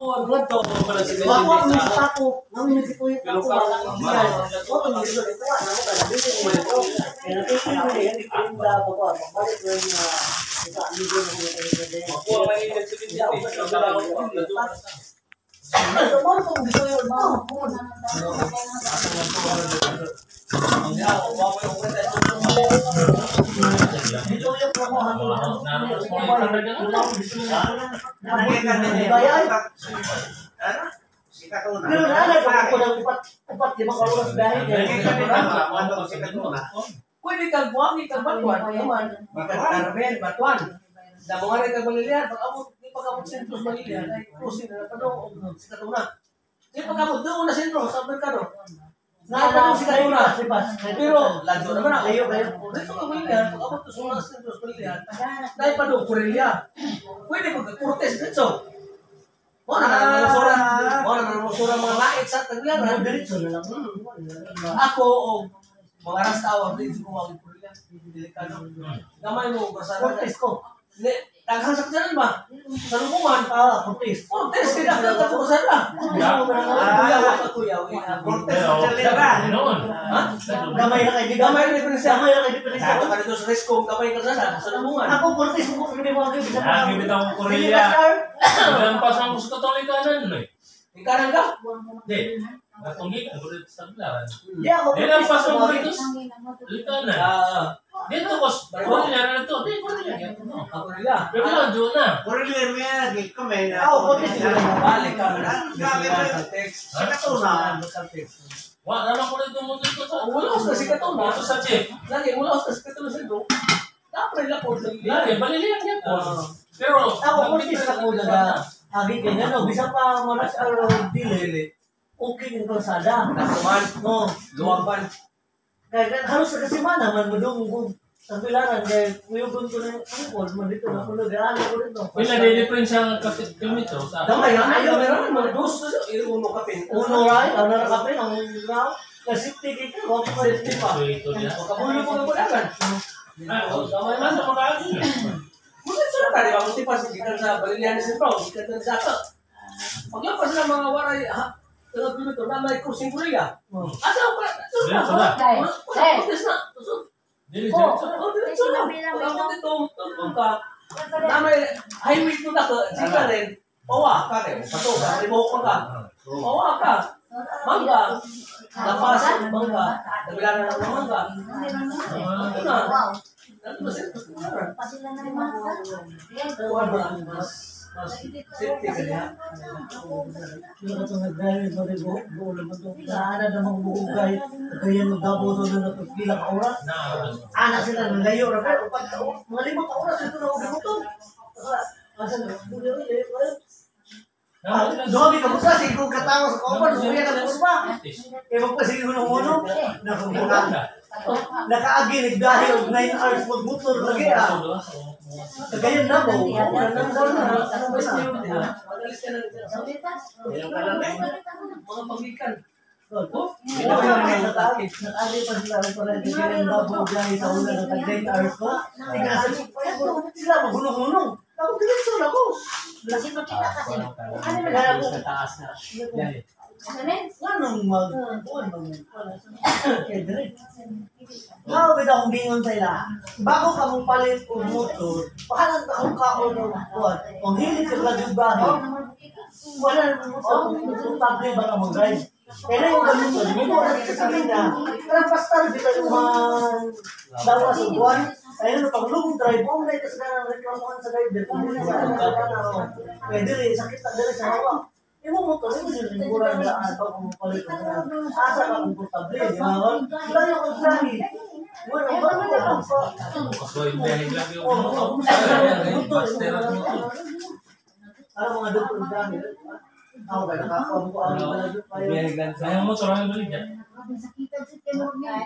Wa ko sa ako, nang nagtuyo ako wala akong biyan. Wa ko nang dito wa na mo kada dili ko ko. Kaya natin ko yan ikinda ba ko pagbalik ko na sa amigo na ko Makuha man yung nagsikinda. Ito mo kung gusto yun mo. Dito yung ako Bayay. Pero na ko ng upat upat 5 oras dahil. Pwede kang buwagi kang batuan. Naman. Carmen, batuan. Dabongan kang Malilian. Pag-abot, di pag-abot sentro sa Malilian, ay cruising na napano, si Katuna. Di pag-abot, doon na sentro sa merkado. Napano si Katuna. Pero, ladyo naman ako. Layo kayo. Dito ka Malilian, pag-abot sa sentro sa Malilian, dahil pa doon, Corelia. Pwede mag-cortes dito. Mo na mga sura, mo na mga sura mga lait sa taglaran. Diretso na lang. Ako o mga rasta awag din ko wag Corelia. Delikado. Gamay mo brasada. Cortes ko. Daghang sakyanan ba? Sa lubungan. Ah, Cortes. Cortes kay daghang ka brasada. Kuya, wa kuya. Cortes sa Lira. Ha? Gamay na kay Gamay na diferensya. Gamay na kay diferensya. Dato ka dito sa Rescom, gamay ka sana sa lubungan. Ako Cortes mo ko mo ako bisa Ah, bibitaw ko Korea. Lampas ang gusto tolikanan no eh. Ikanan ka? Di. Natunggi ko dito sa taglaran. Di ako. Di lampas ang dito sa likanan. Ah, Dito ko Korea na to. Di Korea gyud no. ako nila. Pero lang doon na. Korea niya kami na. Ako Cortes. Balik ka na. Sa text. Sa Katuna. Sa text. Wa na lang ko dito mo dito sa. Wala sa si Katuna. Dito sa chief. Lagi wala sa si Katuna sa do. Dapat nila po. Lagi balilian gyud po. Pero Ako Cortes ako naga. Agi kay ngano bisa pa maras araw dili. Okay yung kalsada. Natuman, No. luwagban. Kaya halos sa kasimana man mo dong kung tagbilaran kay kuyugon ko na yung angkol man dito na kuno gaan ko dito. Wala di difference ang kilometro sa. Gamay ra, ayaw meron mga dos, uno ka pin. Uno ray, ano ra kapin ang raw. Kasi safety ka, wa pa Safety pa. Ito niya. Kapulo mo ka kulangan. Ah, gamay man sa mga agi. Muna sura ka, di ba? Muti pa, gikan sa Balilian ni Sentro, gikan sa Saka. Paglampas na mga waray, ha, taga kilometro na may crossing Korea. Asa ka? Diretso na. Cortes na. Dili diretso. Oh, diretso na. Pag dito, tungtong ka, na may highway to na ka, sika rin, pawa ka rin, pato ka, ribuhok ka. Pawa ka. Mangga. Lapas, mangga. Nabilaran ng mangga. Ano na? Ano ba siya? Kuha ba? Mas safety ka niya. Yung katong nag-drive ba rin buo naman to. Naana na mga buo gay. Gaya ng Davao to na pila ka oras. Na. Ana sila ng layo ra pero pag mga 5 ka oras ito na og motor. Asa na buo layo kayo. Duha ka busa sige ka tawo sa kauban uya ka kurba. Kay magpasige hunong-hunong. Nakaagi nagdahi og 9 hours magmotor lagi ah. Kagayan na mo. Ano ba siya? Magalis ka na mga pagikan. Nakaagi pa sila ang pala ng Davao biyahe sa una na tag 9 hours ko. Tingnan sa sila maghunong-hunong. Ako diretso na ko. Sa taas na. Anong mag kay dire. Mao bitaw akong bingon sa ila. Bago ka mong palit og motor, pahalan ta akong kaon og kuan. Kung hilig ka lagi bahay, wala na mo sa komportable ba ka mag-drive. Kaya na yung motor, mo mo na sa linya. Karang pastar bitaw yung mga dawa sa buwan. Ayun, pag long drive, mo na ito sa reklamuhan sa driver. Kung mo sa ano, kaya dire, sakit na dire sa hawak. Imo motor, imo siya ang daan pag palit og asa ka komportable, di ba? Wala yung pagsahi. Wala, wala, wala. Kasoy biyahe lagi Oh, og oh, Master at motor. Ano mga doktor dami? Ako ba nakakuha mo ang mga kayo? Sayang mo ang balik niya.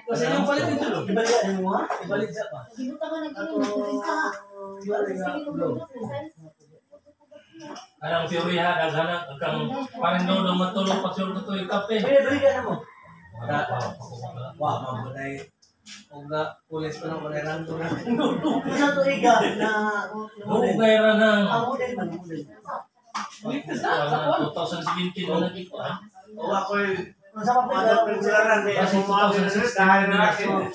Kasi yung palit dito. Ibalik ka mo ha? Ibalik siya pa. Anang teorya daghan kang parang daw matulog pa sure ko yung kape. Ay, balik ka na mo. Wa, mamunay. Og na pulis pa nang manay rando na. Isa to iga na Dugay ra nang ang model man model. Latest na sa kuwan. 2017 na lagi ko ah. O ako'y Sa papel mga pinularan may Kasi mga 2016 dahil na na ako.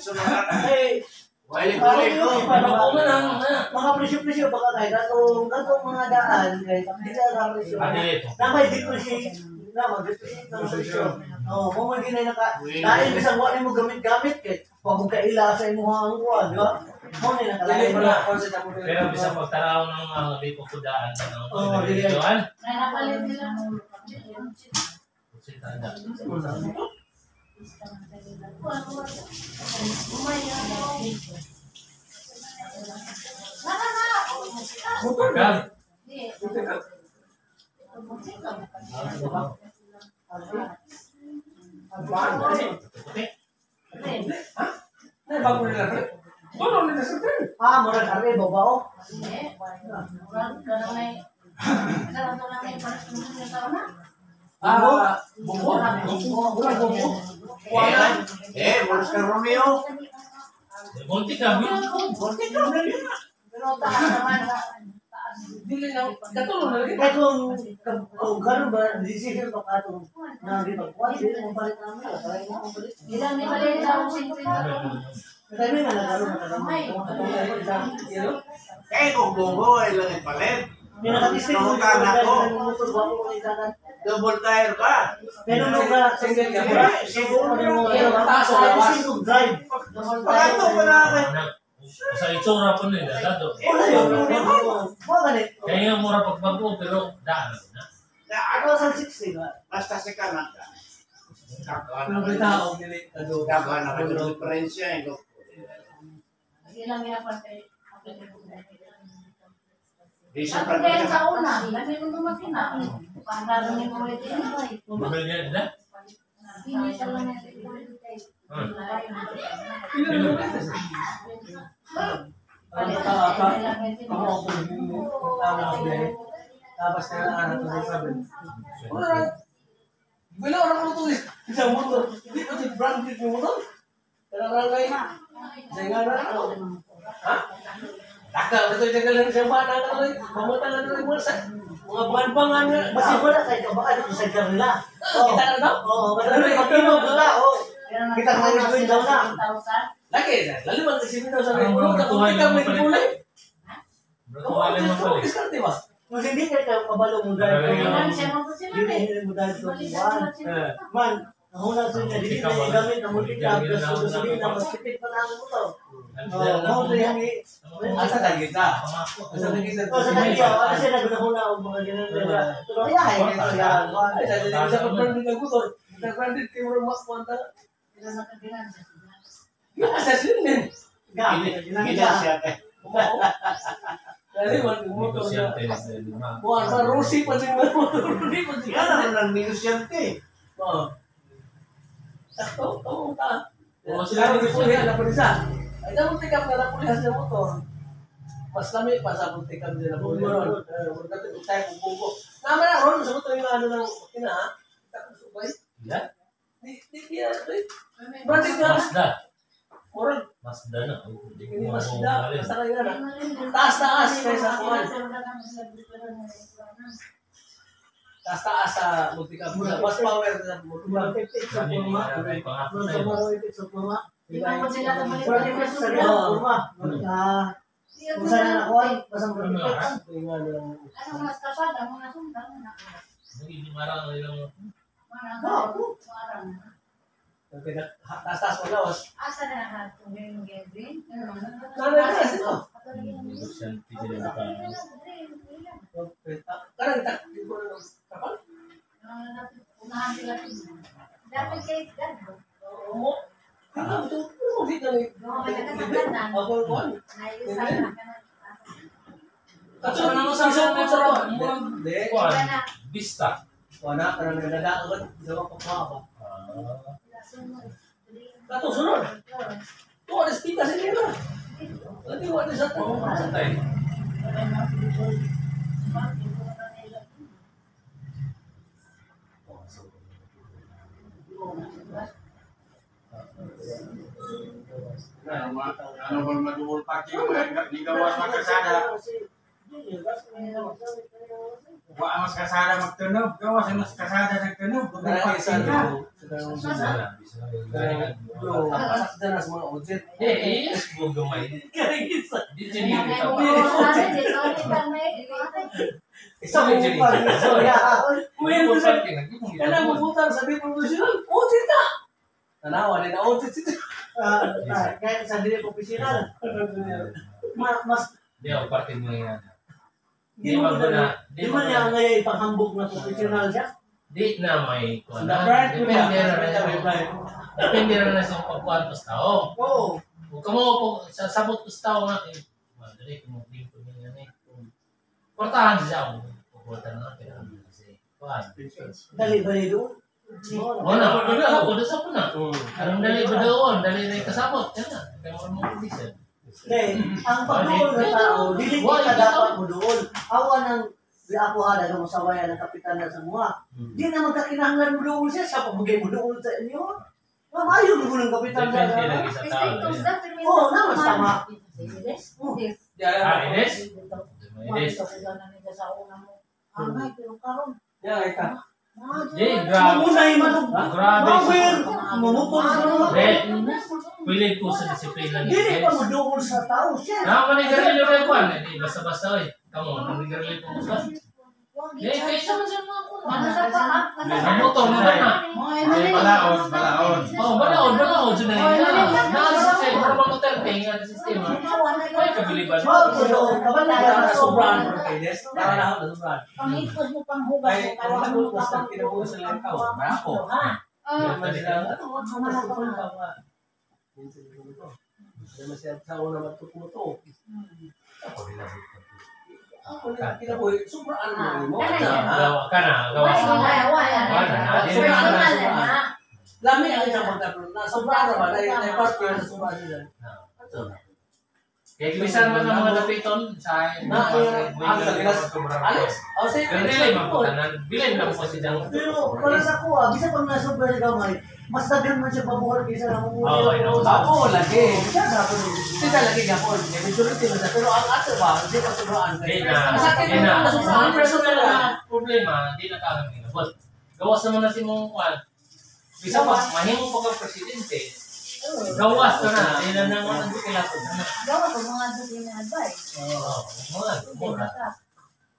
Eh, Wali ko ko. Ano ko man ang mga presyo-presyo baka kahit katong mga daan kahit hindi na presyo. Ah, dili ito. Na may depreciate na mag-depreciate ng presyo. Oo, mo man ginay naka dahil bisan wa nimo gamit-gamit kay wa mo kaila sa imong ang kuan, di ba? Mo ni Dili nakalain mo na. na kung sa tamo. Pero bisan pagtanaw ng mga di ko kudaan sa nang. Oo, dili. An. Nakapalit nila. Sita na. Kan. Puti. Na bago nila pre. Doon nila sa tren. Ah, murag are babao. Ah, buko. Buko. Buko. Wala. Eh, bolos ka Romeo. Munti ka, Buti ka na yun. Pero taas naman. Dili lang katulong na lagi. Kaya kung karon ba decision pa katong na di ba kuan dili mo palit namin, para mo palit. Ilang ni palit sa singkwenta. Kaya nga nagkaroon na karon. Eh, kung bungo ay lang ipalit. May nakatisting mo Nanguntahan ako. motor wa ko kay dagan. Double tire pa. Pero nung ka Single ka. siguro mo Taas o lawas? nakatisting og drive. Pagkato pa na ako. Sa itsura po nila, dado. Wala yun. Wa ganit. Kaya nga mura pagbago, pero daan na. Ako sa 60 ba? Basta si kanan ka. Pero bitaw dili kado. Daghan na kayo diferensya eh. Ilang yapon kay Di siya Ako kaya pa sa una, lami mo makina. Para ni mo ito. Bumili niya na. Hindi sa lang. Ilan mo latest? Ang ka kamo ako tama ako eh. Tapos na lang anak ko sabi. Wala na. Wala na ko to isang motor. Di ba si branded yung motor? Pero rangay. Sa nga na ako. Ha? Taka, ito yung galing sa bana ka lang. Mamutan na lang mo sa mga buwan-buwan nga. Basta wala kay ka baka dito sa nila. Kita ka na daw? Oo, basta makinog nila. Oo. Kita ka na yung daw na. Lagi, lalo man kasi daw sa Ang mga mga pulo, tuhay ka lang may palit. kulay. Mura tuwalay mo pala eh. Diskarte ba? Kung hindi kay ka kabalo mo drive. Talaga. Dili hindi mo drive to kuan. Man, nahuna sa niya dili na gamit ang multi-cab kasi gasolina mas tipid pa na ang motor. Oo, mo to yang Asa tagita? Asa tagita? Oh, sa kanya, ano siya nagunahuna og mga ganun nila. Pero ay ay ito yan. Ay, sa sa pag-branded ng motor. Nag-branded kay mo makuwanta. Yung asa din. Gamit. Gina siya kay. Oo. Dali man yung motor na. Negosyante na lima. Kuwan pa Rusi pa din mo motor. Rusi pa din. Yan ang nang negosyante. Oo. Sakto, oo ta. Oo, sila Sila rin ni pulihan na pulisa. Ay, dapat pick up na na pulihan sa motor. Mas lami pa sa pick up nila pulihan. Murag tayo kung bugo. Naman na ron sa motor yung ano ng makina ha. Tapos subay. Yan. Di di di Branded nga. Mazda. Murag Mazda na. Oh, Hindi ko hindi mas makuha da. alin. Basta kayo na. Taas-taas kaysa kuwan. Taas-taas sa multicab. Mas power sa multicab. Sa Gani, forma. ay, pangako Sa sa'yo. forma, sa forma. Sa Forma. Ah, kung saan na nakuha, basta Ano nga, ha? Yung ano, Ano mas kapal, ang mga sundang na. Nagiging marang ilang Taas-taas mo lawas. Asa na ha, kung yung green? Nanay ka ito. negosyante sila sa Karang tak di ko na kapal. Unahan sila. Dapat kay Dad. Oo. Hindi ko ito. Hindi ka ni. Ako ko. Kaso ano sa sa sa murang Hindi. kuan Vista. Wala ka na nagdadaot. Dawa pa pa ba. Ah, Kato sunod. Tuwa na speaker sa nila. Lagi wala sa oo, sa tayo. Ano ba madumul parking mo? Di gawas magkasada. Wa mas kasada magtunog. Gawa sa mas kasada nagtunog. Kanang isa Ka. Bro, pasakdan na sa mga ojit. Eh, is mo gamay. Kanang isa. Di dyan yung Kaya tao. mo, Isa mo pa. Well, kanang mabutan sa di professional, ojit na. Tanawa din na ojit siya. Kaya sa dili professional. Mas Di ako parte mo yan. Di Di mo man na, di man niya ngay ipanghambog na professional siya. Di na may kuwan na. Brian, Depende na rin. Depende na rin sa pagkuhan ko sa tao. Oo. Kung kamo po, sa sabot ko sa tao nga, eh, madali, kung ko niya yan eh. Portahan siya, pupunta na nga, kasi, kuwan. Dali ba doon? O na, ako, doon sa po na. Anong dali ba doon? Dali na yung kasabot. Yan na, kaya mo mo diesel. Hindi, ang pagduol ng tao, dili kita dapat mo duol. Awa ng di ako ha, dagang masawaya ng kapitan na sa mga. Di na magkakinahanglan mo duol siya, sa pabugay mo duol sa inyo. Ma'am, ayaw mo ng kapitan na. Depende lagi sa tao. Oo, naman sama. Ah, Ines? Ines. Di, grabe. Mamunay man. Grabe. Mawir! Mamupol sa mga. Pilit ko sa disiplina ni Dili pa Ines. mo duol sa tao siya. Naman ni Garillo rin kuwan. Hindi, basta-basta oy. Kamo, nang Garillo po sa. Di, kaysa man sa mga kuwan. Sa motor na na. Balaod, balaod. Oh, balaod, balaod. Yun na yun. Nasa sa para mga Duterte, nga sa sistema. Ay, kabiliban. Mao ko doon, kaban na Para na gana sobraan bro kay Des. Para na na sobraan. Pangipos mo panghugas Ay, mo ang nabukas ng kinabukas sa lang tao. Marako. Ha? Naman sila, ano, ano, ano, ano, minsan yung ito. Naman siya sa una magtututo. Ako na kinabuhi, sobraan mo mo. Gawa ka na, gawa sa. Lami ang isang pagtapon na sobraan na ba? Na parte na sobraan nila. Kaya bisan man ang mga lapiton sa Alex, oh, say, Dili man po tanan, bilin lang po si Jang. Pero para sa kuha, bisa pag nasobra sa gamay, mas daghan man siya pabuhat kaysa namumuli. Oo, I know. Ako lagi. Siya gapon. Sila lagi gapon. May majority man siya. Pero ang ato ba, hindi pa sobraan. Di na, di na. Sa mga personal na problema, di na kaang ginabot. Gawas naman na si mong kuan. Bisa pa, mahimo pa kang presidente. Gawas ka na, di na naman ang kilapod na. Gawa ko mga doon na advice. Oo, mga, mura.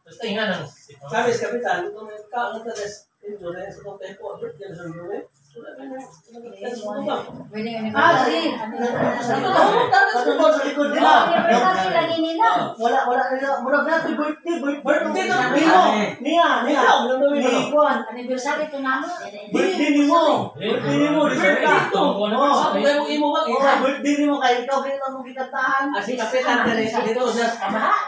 Basta nga nang Sabi sa kapitan, kung ka ang talas, endurance, kung tayo po, birthday sa endurance, Ah, sige. Sa likod nila. Anniversary lagi nila. Wala, wala nila. Murag na birthday, birthday. Birthday na Nimo. Niya, niya. Ni Kuan. Anniversary to namo. Birthday nimo. Birthday nimo. Birthday to. Oh, Ako tayo mong imo mag oh, birthday nimo kay ikaw kay mo gikantahan. Ah, si kapitan dali dito sa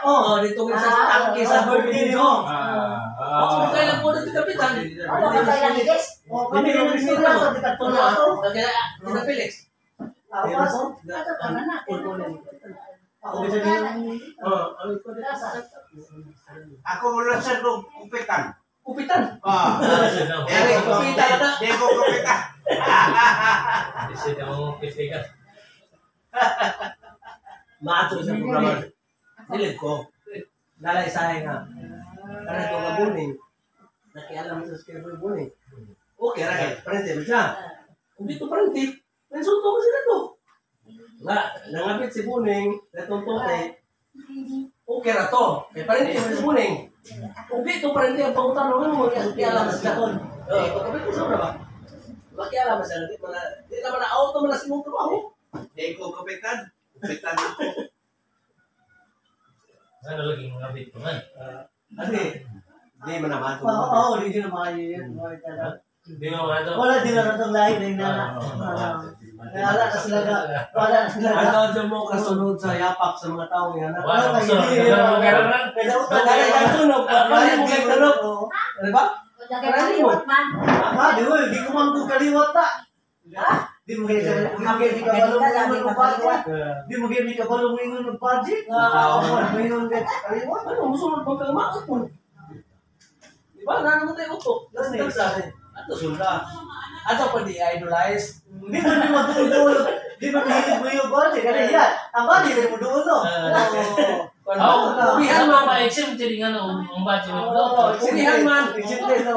Oh, oh, dito sa tangke sa birthday nimo. Ako kailan po dito kapitan. Wala ka tayo lagi guys. Oh, kami rin sila sa dikatula ato. Kaya kita Felix. Apas. Ato ka na na. Ako bisa din. Oh, ano ko dito? Ako mula sa kupitan. Kupitan. Ah. Eric, kupitan na. Di ko kupitan. Kasi mo pitikan. Maato sa programa. Dilid ko. Dala isahay nga. Para ko nga buning. Nakialam sa kay buning. Okay ra kay parente mo siya. Kung dito parente, insulto ko sila to. Nga, nangapit si Buning, natong tote. Okay ra to. Kay parente mo si Buning. Kung dito parente ang pangutan mo, makialam sa siya. Eh, pagkabit ko sobra ba? Makialam siya, di man na, di naman na auto man na si mong trabaho. Di ko kupitan. Kupitan ako. Ano lagi mga bit ko man. Ate, di man na mato. Oo, oh, di din maayo yun. Di mo ano. Wala din na itong lahi na inana. Wala na sila na. Wala na sila na. Ano dyan mo kasunod sa yapak sa mga taong yan? Wala ko. Kaya utang. Wala kang tunog. Wala mo kay tunog. Di ba? Wala kay kaliwat man. Ah, di mo, di ko man ko kaliwat ta. Di mo kaya di mo kaya kabalo mo ingon ng budget. Di mo kaya kabalo mo ingon ng budget. Ah, mo ingon kay kaliwat. Ano, musunod mo kang maot mo. Di ba? Nanaman tayo utok. Nasa sa akin. Ato sunda. Ato pa di idolize. Di mo di madulol. Di ba mahilig mo yung body? Kasi yan, ang body rin mo doon, no? Oh, Pugihan man man. ma-exempt din nga no, ang budget mo Oo, daw. Pugihan man. Exempted, no?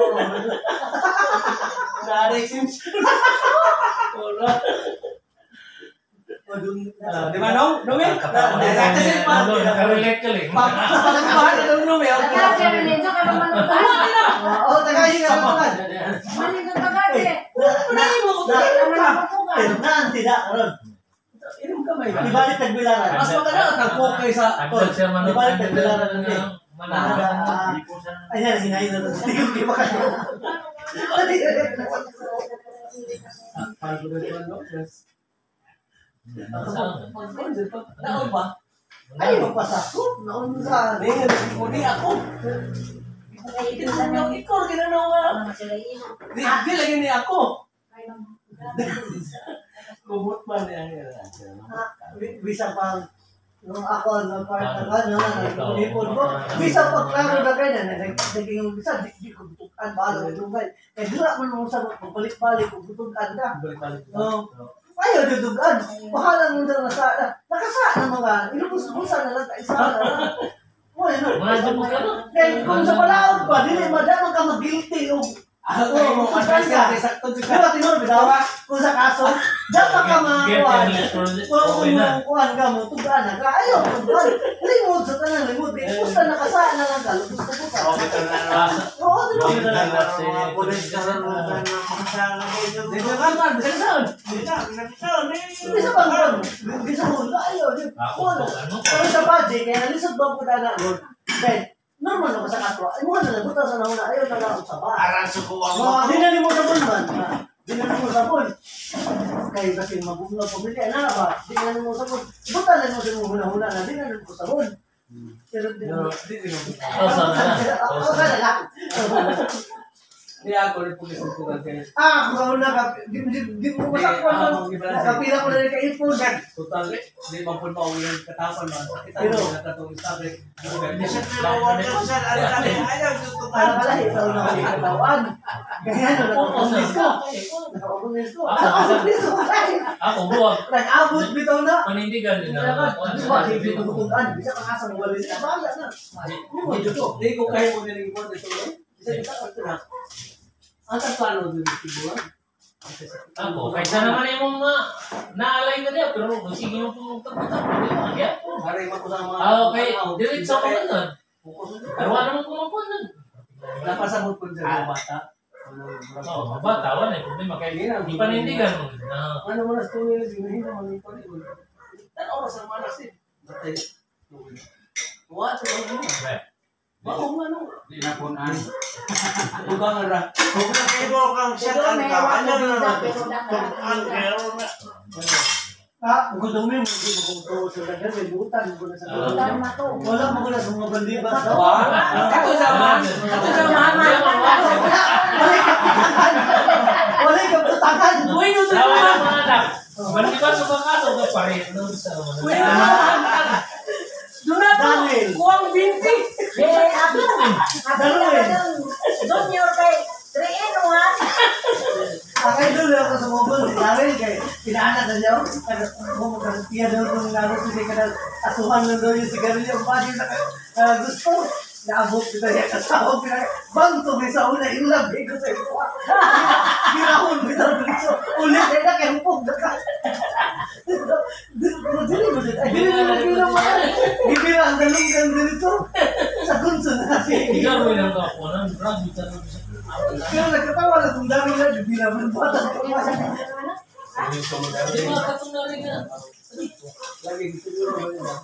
Nare-exemption. Wala. Di ba, no? No, eh? Kasi pa, Nakarelate ka lang. pagpahan na itong numi. Oo, tagayin ka naman. Unahin mo ko, inom ka. Naanti na, karon. Inom ka, may. Ibalik tagbilaran. Mas maganda ang tagpo kaysa... Agdag siya man. Ibalik tagbilaran na eh. Ayan, hinahin na. Hindi ko kimakain. Naon ba? Ay, magpasakop. Naon ka. Hindi ako. Ikaw, ginanaw nga. Di lagi ni ako. Kumot man niya. Bisa pang nung ako na part na ano, nag-ipon ko. Bisa pang klaro na kaya na naging bisa di ko butukan bahala na dugay. Kaya dira man mo sa pagbalik-balik kung butukan ka. Balik-balik. Oo. Ayaw dudugan. Bahala mo na nasa na. Nakasa na mga ilubos-busa na lang isa na lang. Wala no. Kaya kung sa palaod pa dili madamang ka mag-guilty og Oo, Diba, tinuro, bitaw? Kung sa kaso, dapat ka makakuhan. Kung kuhan ka mo, tugaan na ka. Ayaw, tugaan. Limod sa tanan, limod. Pusta na kasaan na lang ka. Lubos na puta. Oo, tinuro. Bisa bang kuhan? Bisa mo, ayaw. Pero sa budget, kaya nalisod ba po na na? Normal na ba sa katwa? Ay, mukha na lang. Buta sa nauna. Ayaw na lang sa ba. Aran suko ang Di na mo sabon man. Di na mo sabon. Kayo kasi mabugnaw pamilya. Ano ba? Di na mo sabon. Buta na mo sa mga huna-huna na. Di na mo sabon. Pero di na mo. Ako na lang. Di ako rin pag-isip kayo. Ah, kung sa una ka, di mo masakwan. Nakapila ko na rin kaipon. Total, di ba po pauwi ang katapan man. Kita mo na katong sabi. Para pala, ikaw na kayo katawan. Kaya ano, nakakunis ko. Nakakunis ko. Nakakunis ko. Ako, buwag. Nag-abot bitaw na. Panindigan din na. Di ba, di ko kang asang walis. Bahala na. Di ko kaya mo niling po dito. Isa ito na. Ang plano din siguro. Ako, kaysa naman yung mga naalay na niya, pero sige mo pumugtag-putag, hindi mo kaya. Ah, okay, diretso ko man nun. Pero wala naman kumapon nun. Napasabot po dyan yung bata. Oo, bata, wala yung problema. Kaya di panindigan mo. Ano mo na sa tunay na siguro, hindi mo man ito. Tan oras ang manas eh. Wala sa mga. Bako nga no. Di na punan. Bukangan ra. Kung nakibo kang siya ang kaano na ang meron na. Ah, gusto mo yung hindi mo sa dagan, may butan mo na sa butan. Wala mo na sa mga bandibas. Kato zaman. Kato zaman. Wala kaputakan. Wala kaputakan. Uy, no sa mga anak. Bandibas o bang ato ka pare. Uy, no sa Donato, kuwang 20. Eh, ako. Junior kay 3 in 1. Akay doon ako sa mobile. Dahil kay pinaanak na siya. Kaya doon kung laro siya kaya asuhan lang doon yung sigarilyo. Ang body na gusto. Naabot kita niya kasama. Bangto may sa una. Inlove ko sa ito. Ginahon bitaw dito. Ulit ay na kay hupog na ka. Dili na pila man. Gibira ang dalunggan dito. Sa kunso na siya. Ikaw rin ang ako ng drug bitaw sa. Pero nagkatawa lang kung dami na gibira man bata. Di ba katong na rin na? Lagi siguro ba yun?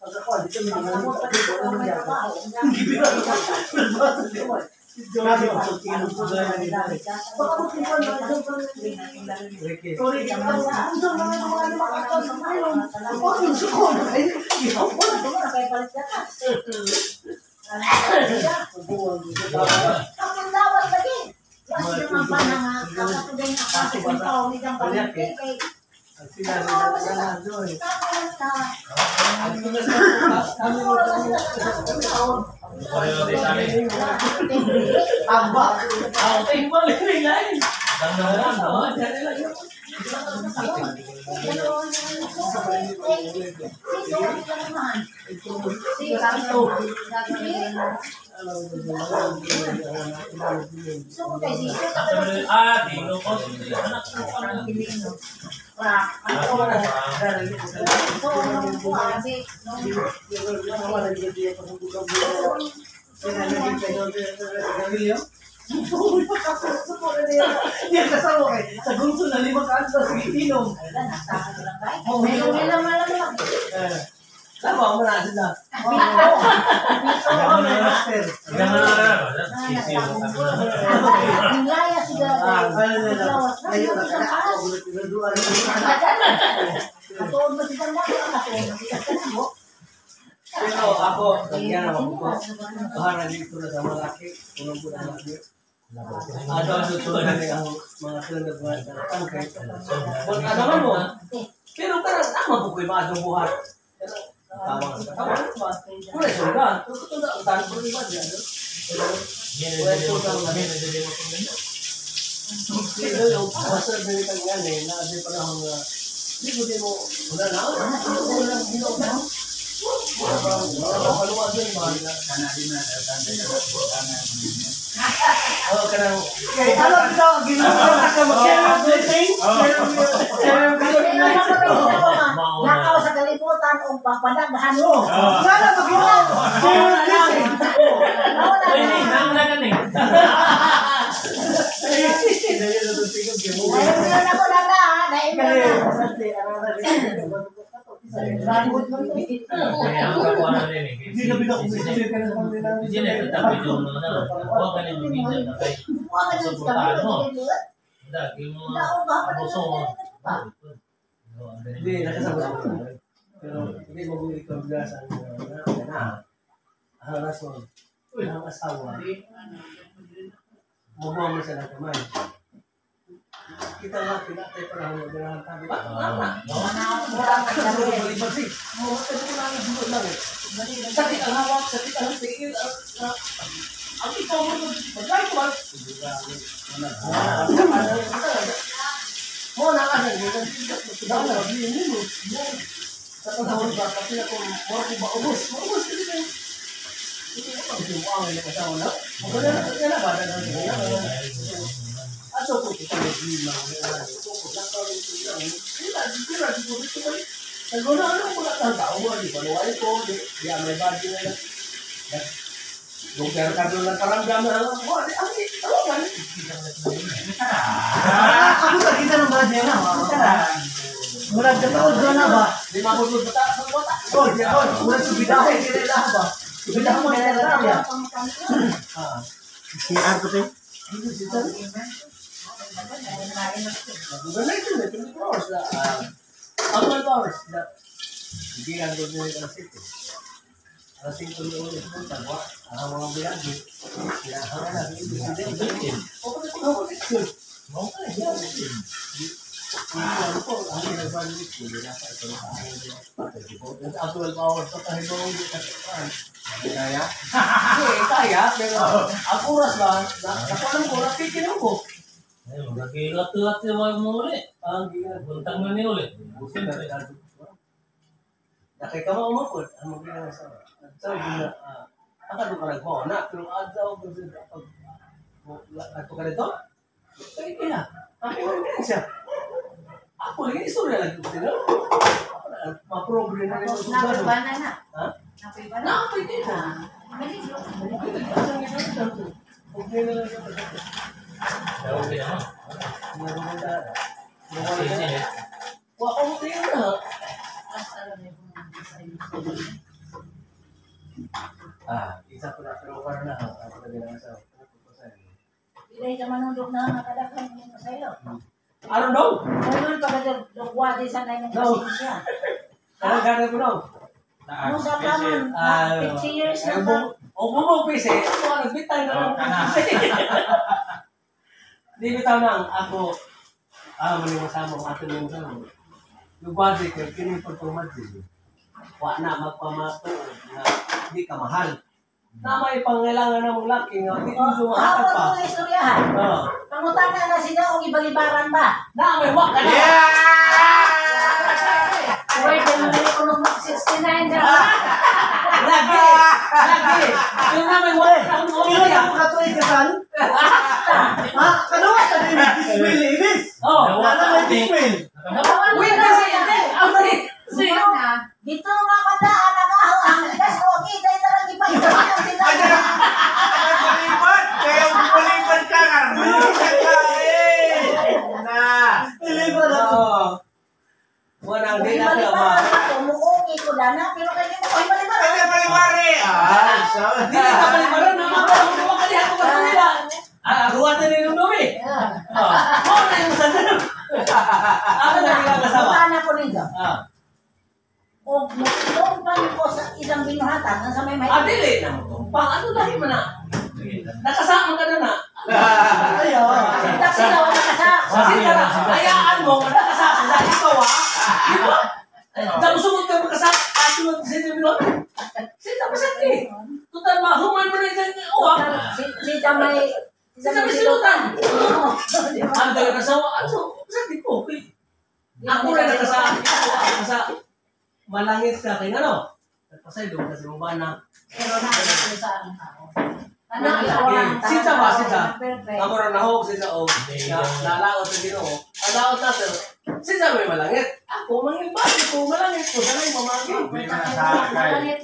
Pagkakuha, dito may mga Ah, isa ko na pero karon na ako na ginang sa. Dili sa manundok na nakadaghan mo sa iyo. I don't know. Kung pa ka dugwa di sa nay No. pasensya. Ano gano'n ko no? Mo sa kaman, 50 years na ba? O mo pise, ako ang nagbitay na lang. Di bitaw nang ako maning masama ang ato ning masama. Lugwadi kay kini pagpamadzi. Wa na magpamatuod na di ka mahal. Na may pangailangan na mong laki nga di mo sumahatag Hapon pa. mo istoryahan. Oh. Pangutana na sila og ibalibaran ba? Na may wa ka na. Pwede mo na ko nung 69 na. Lagi. Lagi. Pero na may wa ka mo. Pila na ako katuig kasal? Ha? Kanuwa ka din may dismil, ibis? Oh. Wala may dismil. Wait kasi hindi. Ang dali. Sino? Dito nga kadaan nagaho ang gas o kita tarang ipa-ipa sila. Palipat! Kaya palipat ka nga! Malipat ka eh! Na! Pilipan ako. Oo. Walang di na ka ba. Ibalibaran ako, muungi ko dana, pero kay mo ko ibalibaran. Kaya palipari! Ah, so... Di na ka palibaran na mga mga kaliha ko ba nila? Ah, ruwan na nilong dumi. Ah, mo na yung sa ganun. Ako na nila kasama. Pangutana ko ninyo. Ah, Og mutumpan ko sa isang binuhatan ang sa may may. ah, dili na mo tumpang. Ano lahi man na? Nakasama ka na na. Ayaw. Taxi na wala ka sa. Kasi tara, hayaan mo, nakasama sa ikaw ah. Di ba? Tapos sumod ka makasama, ato mo sa inyo binuhatan. Sita pa sa ni. Tutan mahuman mo na isang uwak. Si may Sita may silutan. Ang dala kasawa, ano? Sa di ko. Ako rin nakasa, ako nakasa. Malangit ka kay ano? Nagpasay doon kasi mo ba na? Pero na sa ang tao. Ano Sinsa ba, sinsa? Ako rin nahog, sinsa o. Nalaot sa Ginoo. Ang laot na sir. Sinsa may malangit. Ako mangil ba? Ko malangit ko sanay mamagi. Hindi man sa kay.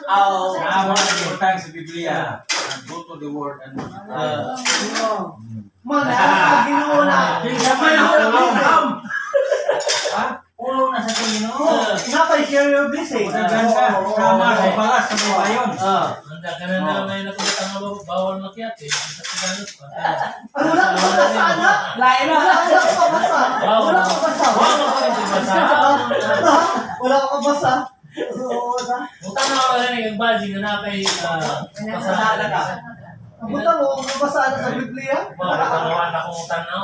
Oo. Naawa na butang sa Biblia. Go to the world and Mga Ginoo na. Kinsa man ang Ha? Ulo na sa Ginoo. Napay share your blessing. Daghan ka. Sama sa balas sa mga yun. Handa ka na na may nakita nga bawal makiat eh. Sa Tagalog pa. Ay, wala ko mabasa na. Lain na. Wala ko mabasa. Wala ko mabasa. Wala ko mabasa. Wala ko mabasa. Oo, sa. Utang na ako na yung budget na napay Pasala ka. Ang buta mo, kung mabasa na sa Biblia. Bawal na akong utang na.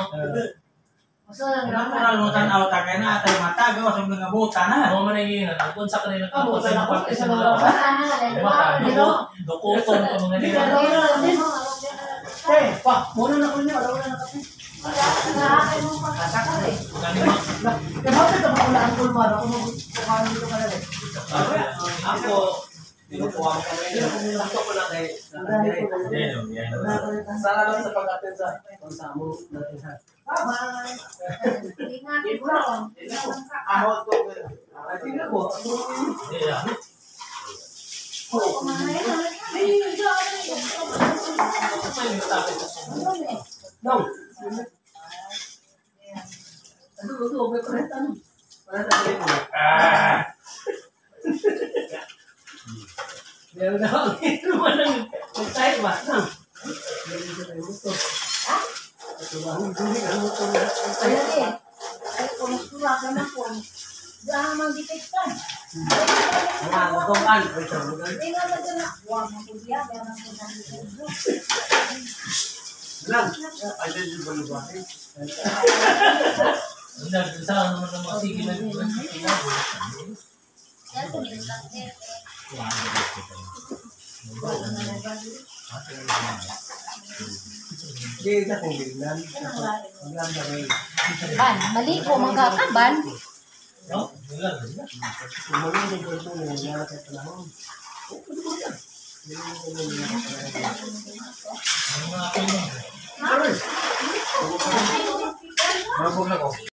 Natural mo tanaw ta kay na atay mata gawas ang mga buta na. Mo man ay yun. Kung sa kanila Ah, buta na ako. Isa na lang. Dukuton ka mga nila. Eh, pa, muna na ko niya. Wala na kape. Eh, bakit ako wala ang kulmar? Ako magkukuhaan dito ka na eh. Ako, tinukuha ko kami. Sakto ko na kay. Salamat sa pag-attend sa sa mo natin ha. Bye-bye. Ahon to. Ay, tingnan mo. No. Ano, ano, may pareta, ano? Pareta sa mo. Ah! Meron na ako. Ito ba nang magtayo ba? Nang. Meron sa tayo mo. Ito ba? Hindi ka mo ito. Ay, kung sura ka na po. Dahil magditektan. Mga lutuan. Wait, ano? Hindi nga man na. Huwag mo po siya. Meron po sa Lang. Ay, di ba ba? Ang sa ano naman mga sige na. Hindi ka kung ginlan. Ang ganda may. Ban, mali ko magkakaban. No? Wala. Kumain ko ito ng mga sa panahon. Ang mga pino. Mabog na ko.